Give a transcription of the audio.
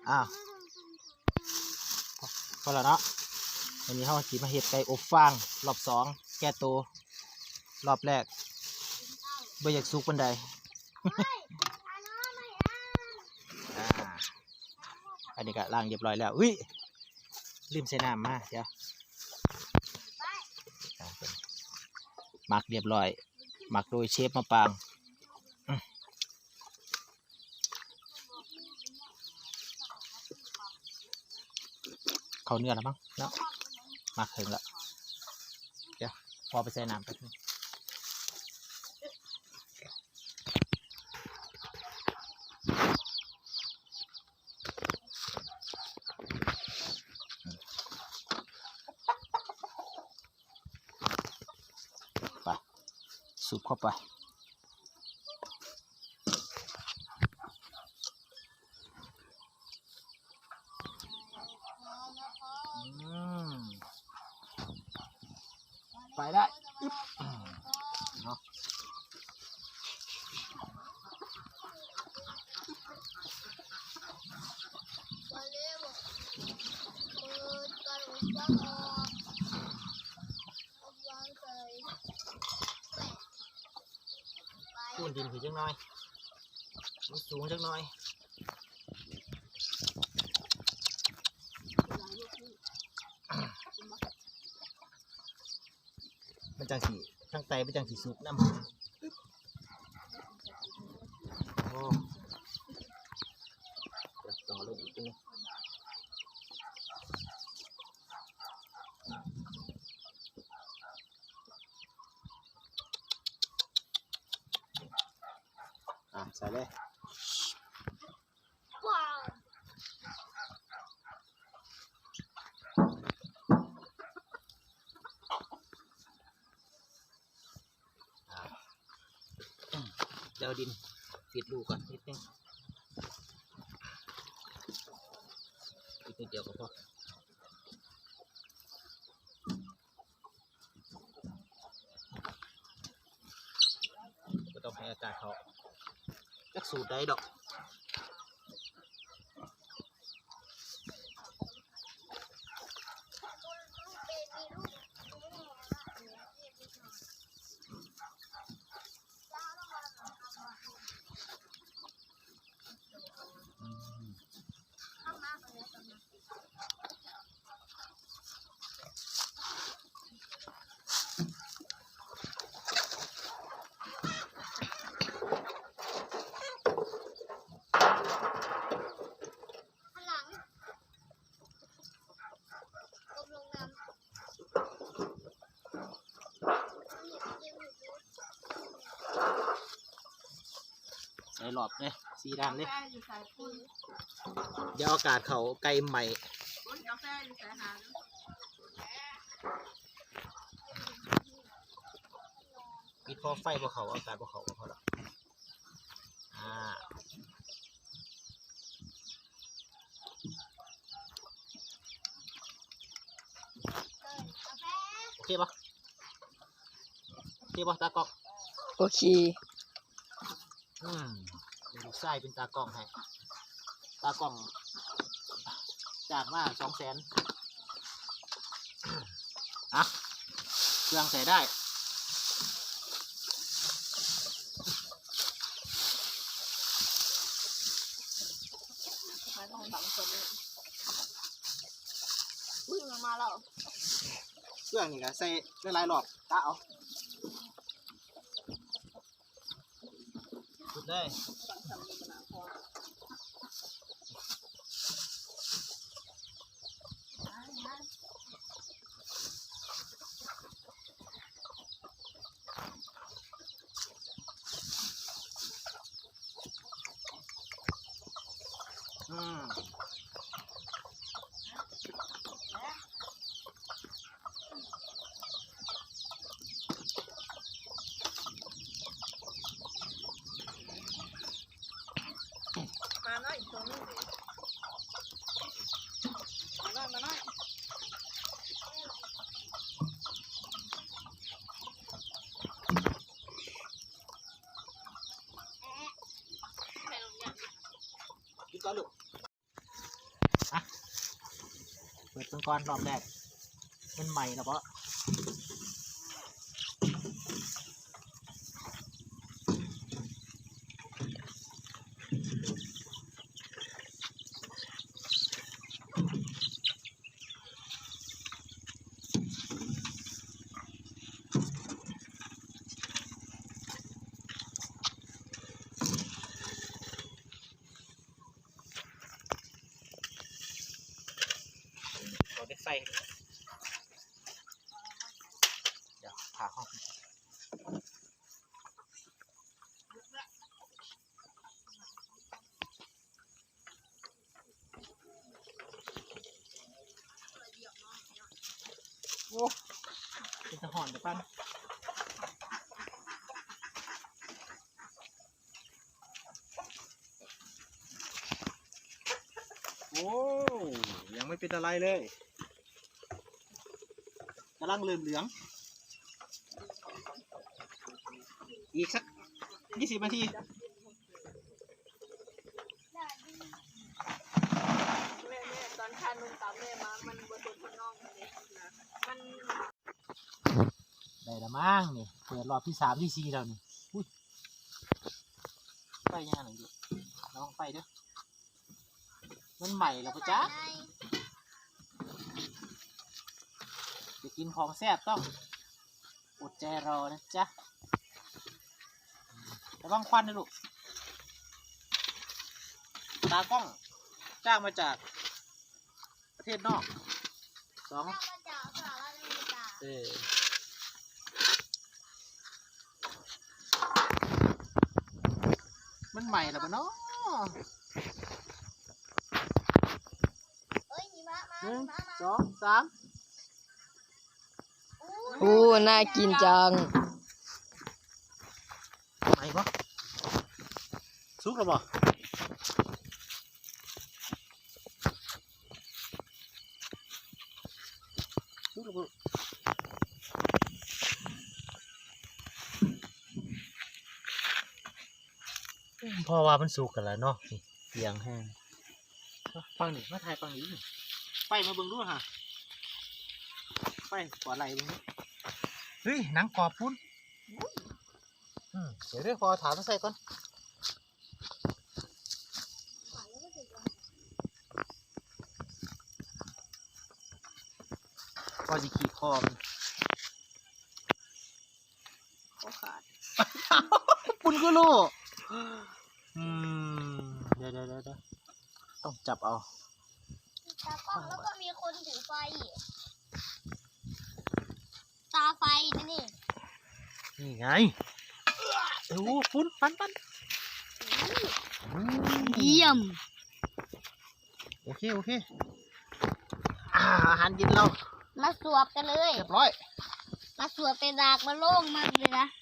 ອ້າວ ພໍແລ້ວເນາະ. ວັນນີ້ເຮົາຊິມາເຮັດໄກ່ອົບຟາງລອບສອງ ແກ້ໂຕ. ລອບແລກບໍ່ຢາກສຸກປານໃດ. ອ່າ ອັນນີ້ກໍລ້າງຮຽບຮ້ອຍແລ້ວ. ອຸ້ຍ ລືມໃສ່ນ້ຳມາ ດຽວ ໝັກຮຽບຮ້ອຍ ໝັກໂດຍເຊຟມະປາງ. ອືມ ເຂົ້າເນື້ອແລ້ວມັ້ງເນາະ ໝັກເຖິງລະ. ດຽວ ພໍໄປໃສ່ນ້ຳແປັບໜຶ່ງ. ໄປ ສູບເຂົ້າໄປ. ອືມ ໄປໄດ້ ອຶບ ເນາະ. ຄູນດິນຂຶ້ນຈັກໜ້ອຍ ມັນສູງຈັກໜ້ອຍ. ມັນຈັ່ງຊິ ທາງໃຕ້ມັນຈັ່ງຊິສຸກນຳ. ໂອ້ ຕ້ອງເອົາລົງອີກ ອ່ະ ໃສ່ເລີຍ. ດຽວດິນປິດຮູກ່ອນນິດໜຶ່ງ ປິດນິດດຽວກໍພໍ. ບໍ່ຕ້ອງໃຫ້ອາກາດເຂົ້າ ຈັກສູດໃດດອກ. ໃສ່ລອບເດ້ ສີ່ດ້ານເດ້ ກາແຟຢູ່ໃສ? ດຽວອາກາດເຂົ້າໄກ່ໄໝ້ ກາແຟຢູ່ໃສ? ຫາ ປິດ ເພາະໄຟບໍ່ເຂົ້າ ອາກາດບໍ່ເຂົ້າ ບໍ່ເຂົ້າດອກ. ອ່າ ໂອເຄບໍ່? ໂອເຄບໍ່ຕາກ້ອງ? ໂອເຄ. ອືມ ລູກຊາຍເປັນຕາກ້ອງໃຫ້ ຕາກ້ອງຈ້າງມາສອງແສນ. ອ່ະ ເຄື່ອງໃສ່ໄດ້ ອຸ້ຍ ມັນມາແລ້ວ. ເຄື່ອງນີ້ກໍໃສ່ຫຼາຍໆລອບ ຕາເອົາ. ສຸດເລີຍ. ອືມ. ມາໜ້ອຍ ອີກໂຕໜຶ່ງ ມາໜ້ອຍ ມາໜ້ອຍ. ກິນກ່ອນລູກ. ອ່ະ ເປີດເບິ່ງກ່ອນ ລອບແລກ ມັນໄໝ້ແລ້ວບໍ່? ເອົາເດັກໃສ່ ດຽວ ຜ້າເຮົາ ໂອ້ ເປັນຕາຮ້ອນເດ້ປານ ໂອ້ ຍັງໄມ່ເປັນອະໄລເລີຍ ກຳລັງເລີ່ມເຫຼືອງ ອີກສັກ ຊາວນາທີ ແມ່ໆ ຕອນຂ້າໜຸ່ມຕາມແມ່ມາ ມັນບໍ່ທົນທະນອງເດ້ ມັນ ໄດ້ລະມັ້ງນີ້ ເປີດລອບທີສາມທີສີ່ແລ້ວນີ້ ອຸ້ຍ ໄຟຍັງອັນນັ້ນຢູ່ ລະວັງໄຟເດີ້ ມັນໄໝ້ແລ້ວບໍ່ຈັກ ຈະກິນຂອງແຊບຕ້ອງອົດໃຈລໍນະຈ໊ະ ລະວັງຄວັນນະລູກ ຕາກ້ອງຈ້າງມາຈາກ ປະເທດນອກ ສອງ ເຈົ້າມາຈາກສະຫະລັດອາເມລິກາ ເອີ ມັນໄໝ້ແລ້ວບໍ່ນໍ? ເອີຍ ຫິມະມາ ຫິມະມາ ໜຶ່ງ ສອງ ສາມ ໂອ້ ໜ້າກິນຈັງ ໄໝ້ບໍ່? ສຸກແລ້ວບໍ່? ສຸກແລ້ວບໍ່? ພໍວ່າມັນສຸກແລ້ວເນາະ ນີ້ ປ່ຽງແຮງ ຝັ່ງນີ້ ມາຖ່າຍຝັ່ງນີ້ ໄຟມາເບິ່ງດູຫາ ໄຟ ຂໍໄລ່ເບິ່ງດູ ເຮີ້ຍ ໜັງກອບພຸ້ນ ອືມ ດຽວເດີ ຂໍເອົາຖາດມາໃສ່ກ່ອນ ພໍຊິຂີດຄໍມັນ ຄໍຂາດ ປຸ້ນຄືຮູ້ ອືມ ດຽວໆໆ ຕ້ອງຈັບເອົາ ຕາກ້ອງ ແລ້ວກໍມີຄົນຖືໄຟ ຕາໄຟນີ້ ນີ້ໄງ ໂອ້ ປຸ້ນ ປັ່ນໆ ອືມ ຢ້ຽມ ໂອເຄ ໂອເຄ ອາ ອາຫານເຢັນເຮົາ ມາສວບກັນເລີຍ ຮຽບຮ້ອຍ ມາສວບແຕ່ດາກມາໂລ່ງມາກເລີຍນະ.